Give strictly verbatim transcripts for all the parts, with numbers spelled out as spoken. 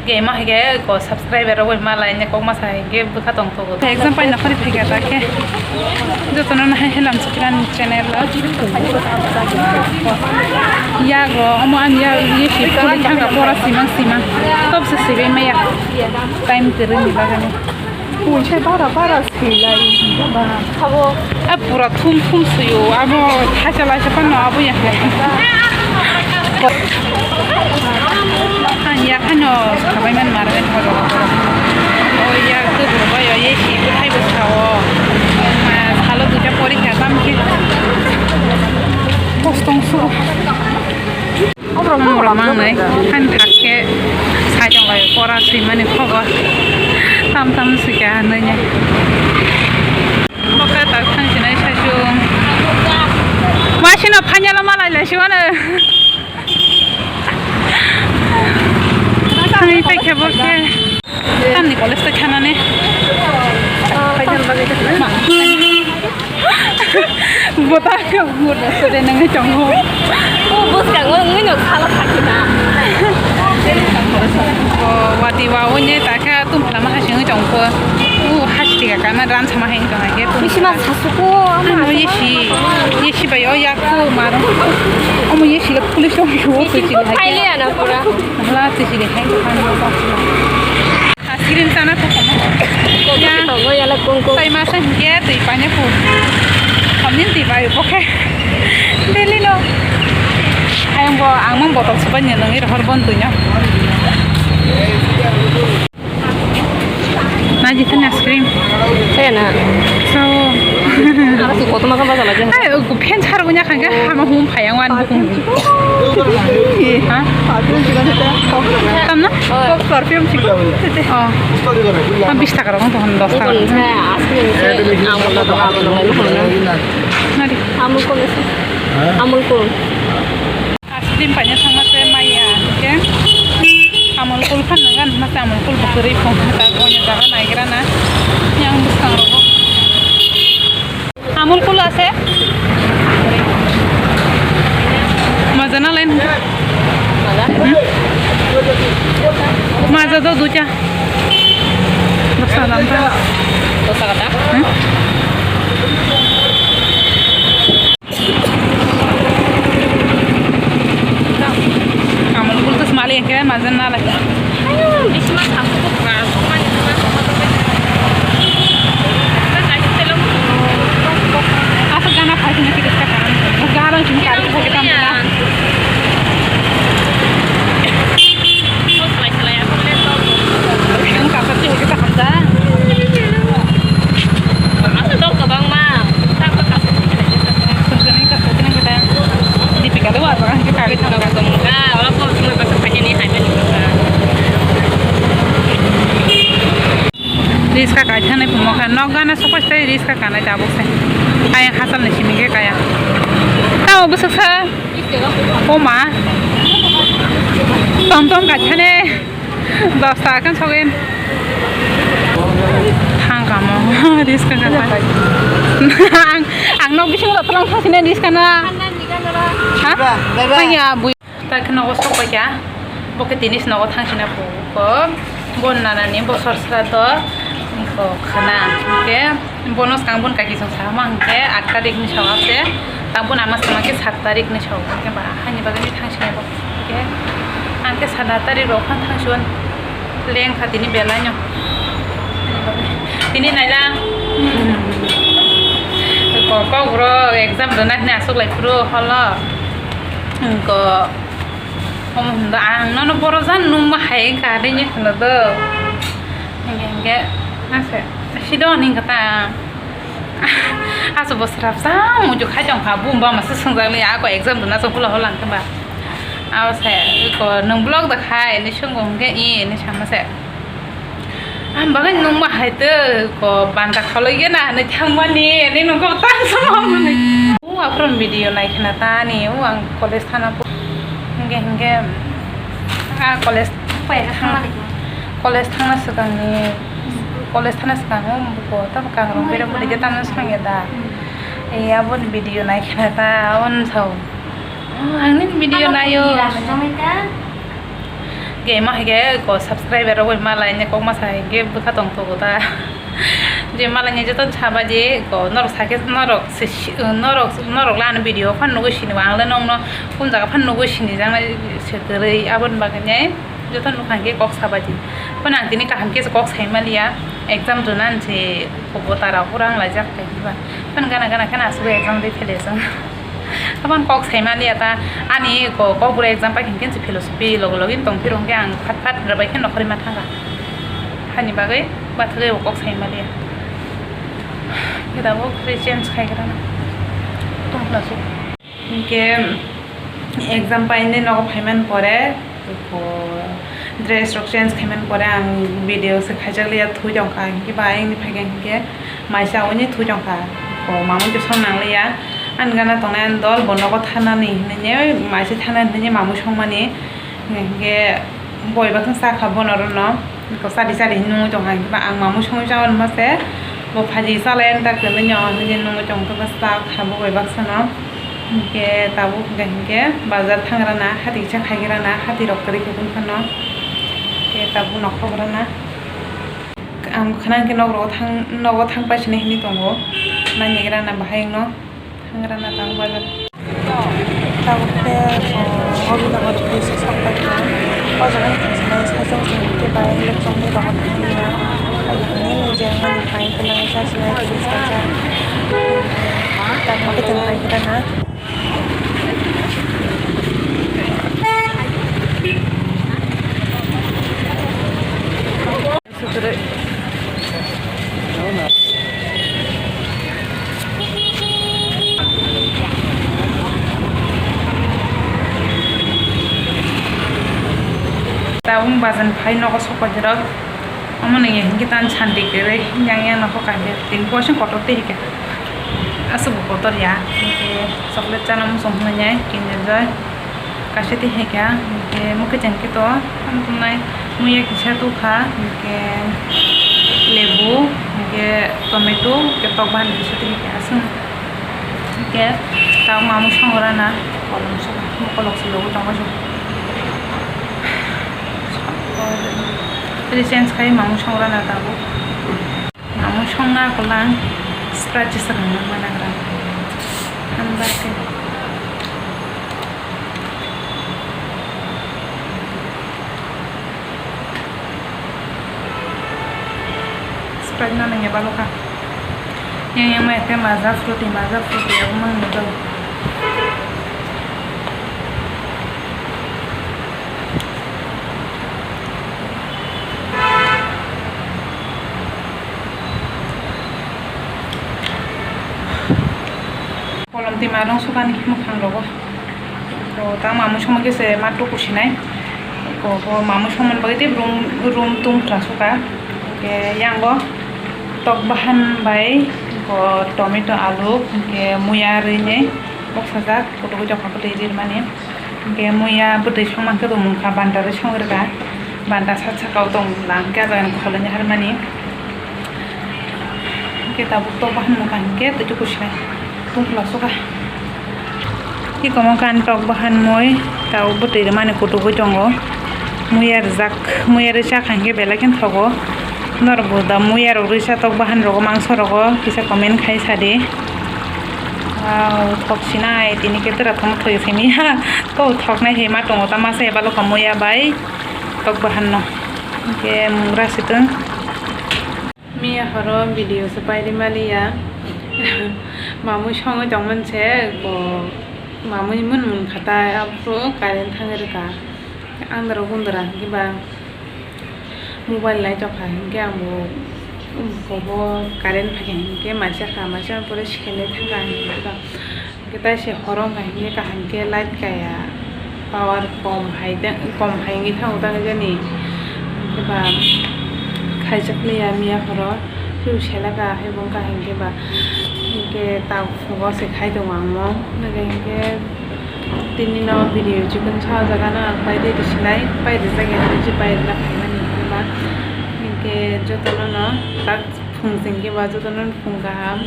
Ge ma hige ko subscriber rok bai malai ne kok masa hige bwkha tong togo. Exam pai nokori phai kha ta khe. Jotono nahai helam chukran channel o. Yago omo ani ya ye si puri thang ka pora simang simang. Top se sibe maya. Time tere ni bagani. Pui se bara bara silai ba. Abo. A pura thum thum suyo, abo thaisa laisa phano abo ya. Ang ya phano sabai man mar ben hodo. O ya to bro ba ya ye si ko thai bo sao. Ma salo duita porikha tam ki. Kostong su. Oborok mangnai, han thak khe sai tong lai, pora swimani khobor. Tam tam swikha hinwi. Boka tak thang sinai saichung. Masino phanyalo malai lai siwano. Thangwi paikha bo khe. Tamni college ta khanani. Bota murda sore nangni tongo. O bwskango wngwi no sala sakina. O wati wa wngwi ta kha tum phlama hasingwi tongkho. O hasti ka kana ran sama heng tong age. Bisi ma sasuko. Ano ye si, ye si bai o yak ko maro. Omo ye si la police tong ko. Bisi ko phaile ana pura. Hala te si de heng kan. Ice cream chana kok komo. Kok ya. Tongo yala kong kong. Tai masa hingke twi paine kok. Hamni twi bai bokhe. Daily no. Ayang bo ang mang botol subai ni nang ir hor bon twi no. Naji tani ice cream. Saya na. So. Aku kotoma kan pasal aja. Ay, aku pen char punya kan ke hama hum phayang wan bukum. Ha? Tamna? Perfume sih. Oh. Ah, bis taka rong tuh dos taka. Nari. Amul cool sih. Amul cool. Ice cream paina thangma se maya ke. Amul cool fan nang gan ma se Amul cool bukuri phone ta ko nya jaga nai gra na. Yang bus kang rogo. Amul cool ase? Maza na lain. Maza do ducha. Dosa dam ta. Dosa kata? Hmm? Amul cool to smali ke maza na lai. Asal gana phai sini kita sekarang. Gana sini kali kita kita. Ang kasar sih kita kerja. Asal dong kebang mah. Sungkani kasar sini kita. Dipika lu apa kan kita kali sama. Enggak, orang kok cuma pasang pakai nih, hanya nih. Riska kaithani phumo kha, nok gana sokoi tei riska kanai tabuk se. Ayang hachal ni simi khe kaya. Tamo bwswk sa? O ma. Tom tom kaithani dos taka khan sogwi. Thang kamo riska kaithai. Ang, ang nok bisingo totlang thang sini riska na. Ha? Thang ya bui. Ta kheno o sok paikha, bo khe tini se nogo thang sina phuko, bo nanani bosor sra to, ko khana, hwnkhe bono swkang boni kaki song sama hwnkhe aat tarik ni song ase, ta boni ama sama khe saat tarik ni song, hwnkhe ba haini bagwi thang sina bo, hwnkhe ang khe saat tarik rok phano thang suan. Leng kha tini belai no. Tini naila. Ko, kok bro exam rwna hwnwi aswk lai phuru holo. Ko, omo hwndo ang nono boro jan nungma hai ka rini hwno do. Hingke, hingke, ase, sido hini kata. Aso bo srapsa muitu khai tong kha, bumba masa swngjak li, ako exam duna chong pulo holang khe ba. Abo se, ko nwng block da khai, ni swngo hwnkhe i, ni sama se. Ang bagwi nwng ma hai tw, ko banta kholoi gena, ni thangmani, ni nwng ko tang sama mani. U aphrom video nai khna ta ni, u ang college thana po-, hwnkhe, hwnkhe, a college, college thangna swkangni. College thana swkang o bo tamo kangrong berem bwlai khe tamo swngya da. Ei aboni video nai khna ta aboni sao. Oh, ang nini video naio. Ke ma hai ke ko subscriber rok bai malai ne kok ma sa hai ke bwkha tong thogo ta. Je malai ne joto saba je ko norok sa ke norok se si, norok, norok lan video phan nugui sini ang le nong no kun jaga phan nugui sini jang nai se kwrwi aboni bagwi ne joto nukha ke kok saba je. Phan ang tini kaham ke kok sai maliya exam jona se ko botara hurang lai jak kai ba. Phan gana gana khana asugwi exam de phele jang. Abang kok sai maliya ta, ani ko, kokbura exam pai hinkhe se philosophy logo logi tong phiro hinkhe ang phat phat rwbai khe nokhorwi ma thanga. Hani bagwi bathagwi bo kok sai maliya. Khe tabuk khe change khai gra na. Tong phla su. Hinkhe exam painai nogo phaiman pore, ko dress rok change khaiman pore ang video se khaijak liya, thui tongkha, hinkhe ba ayangni phaikhe hinkhe maisa uni thui tongkha, ko mamui khe song nang liya. Ani gana tongnai ani dol bo nogo thanani hinwi maisa thanani hinwi mamui songmani, hinkhe boi baksa sakha bono rono. Ko sadi sadi hinwi nungwi tongkha, hinkhe ba ang mamui songwi chao hinma se, bo phaji salai ani tak hinwi nungwi tongkha, ba sakha bo bai baksa no. Hinkhe tabuk hinkhe, hinkhe bazar thangrana, hati kisa khaigrana, hati rok kwrwi khe phano. Hinkhe tabuk nokhorgrana. Ang khna hinkhe nok rogo thang, nogo thang paisini hinwi tongo. Naigrana bahai no. Thangrana tang bazar. Tabuk khe, o, Obinogor bridge sok pai kha. O jaga ni thangsani saichung chwng khe bai electron ni rohor thangya. Pai thangni je mani pai kwlangwi chachai bridge kaisa. Tabuk khe tong pai khe na. Sutrei. Tabuk bazan phai nogo sokpajorok. Omo nungya hinkhe tan santi kwrwi yang yang nokhor kaisa tin poisa kotor tei hika. Aswk bo kotor ya. Hinkhe chocolate chana muchung hinwi Kinder Joy. Kaisa tei hai kha, hinkhe mukhe chengkhe to, tamo tongnai muiya kisa tukha, hinkhe lebu, hinkhe tomato, hinkhe tok bahan kisa tei hai kha aswk. Hinkhe tabuk mamui songo rana, kolom soba, mokolok si logo tongo se. Tei change khai mamui songo rana tabuk. Mamui songna kwlang Sprite se swkang nang managra. Hambai khe. Sprite no nangya balokha. Yang yang mai khe Maaza Fruity, Maaza Fruity abo mang nang do. Kolom twi marung sukani mukhang rogo. To ta mamui songma khe se ma tuku sinai. Ko, ko mamui songmani bagwi tei room, room tum khwla suka. Hinkhe yango tok bahan bai ko tomato, alu, hinkhe muya rwi ni boksajak, kutugo jokma kwtwi rirmani. Hinkhe muya bwtwi songma khe bo mungkha banta rwi songwi rwkha. Banta sat saka o tong lang khe abo ang kholoni harmani. Hinkhe tabuk tok bahan mungkha hinkhe twi tuku sinai tungphla suka. Iko mo kan tok bahan mui tabuk bwtwi rwmani kutugwi tongo. Muya rwjak, muya rwsa kha hinkhe belai khe thogo. Norok bo da muya rok rwsa tok bahan rogo mangso rogo kisa comment khai sadi. Wow, thok sinai tini khe tora thok thoi simi ha. Ko thoknai he ma tongo ta masa eba lokha muya bai tok bahan no. Hinkhe mungra sitwng. Miya horo video se pairi maliya. Mamui songwi tongmani se bo mamui mun mun khatai aphuru current thangwi rwkha. Andro gundra hinkhe ba mobile nai tongkha hinkhe ang bo bobo current phaikha hinkhe maisa kha maisa pore sekelai thangkha hinkhe ba. Hwnkhe tai se horo wngkha hinkhe kaham khe light kaya, power kom hai de, kom hai wngwi thango ta jani. Hwnkhe ba khaijak liya miya horo, tei selaka hai bo wngkha hinkhe ba, hinkhe ta phugo se khai tongo ang mo. Hwnkhe hinkhe tini no video chikon sa o jaga no ang pai de sinai, pai rijak ya, hinkhe pai rwna phaimani hinkhe ba, hinkhe jotono no tak phung sing khe ba jotono phung kaham.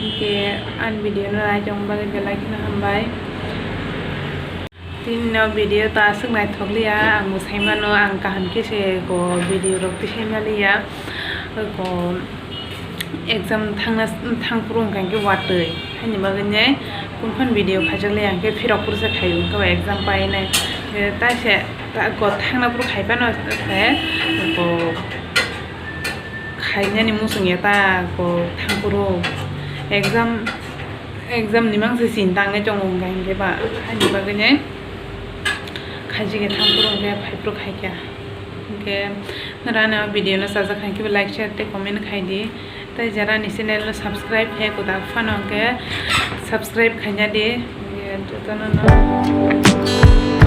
Hinkhe ani video no nai tongma bagwi belai kheno hambai. Tini no video ta aswk naithok liya, ang bo sai mano, ang kaham khe se ko video rok tisai maliya. Ko exam thangna, thang phuru wngkha khe watwi, haini bagwi ne kun phan video khaijak liya, hwnkhe phirok phuru se khaio, hwnkhe exam painai. Taise ko thangna phuru khai phano se ko khainani muchung ya ta ko thang phuru exam. Exam ni mangsa chinta wngwi tongo, hwnkha hinkhe ba haini bagwi ne khaijak ya thang phuru, hwnkhe phai phuru khaikha. Hwnkhe norok ani video no chajak kha hinkhe like, share tei comment khai di. Tei jara ani channel no subscribe khe kwtal phano hwnkhe subscribe khaina di. Hwnkhe jotono no.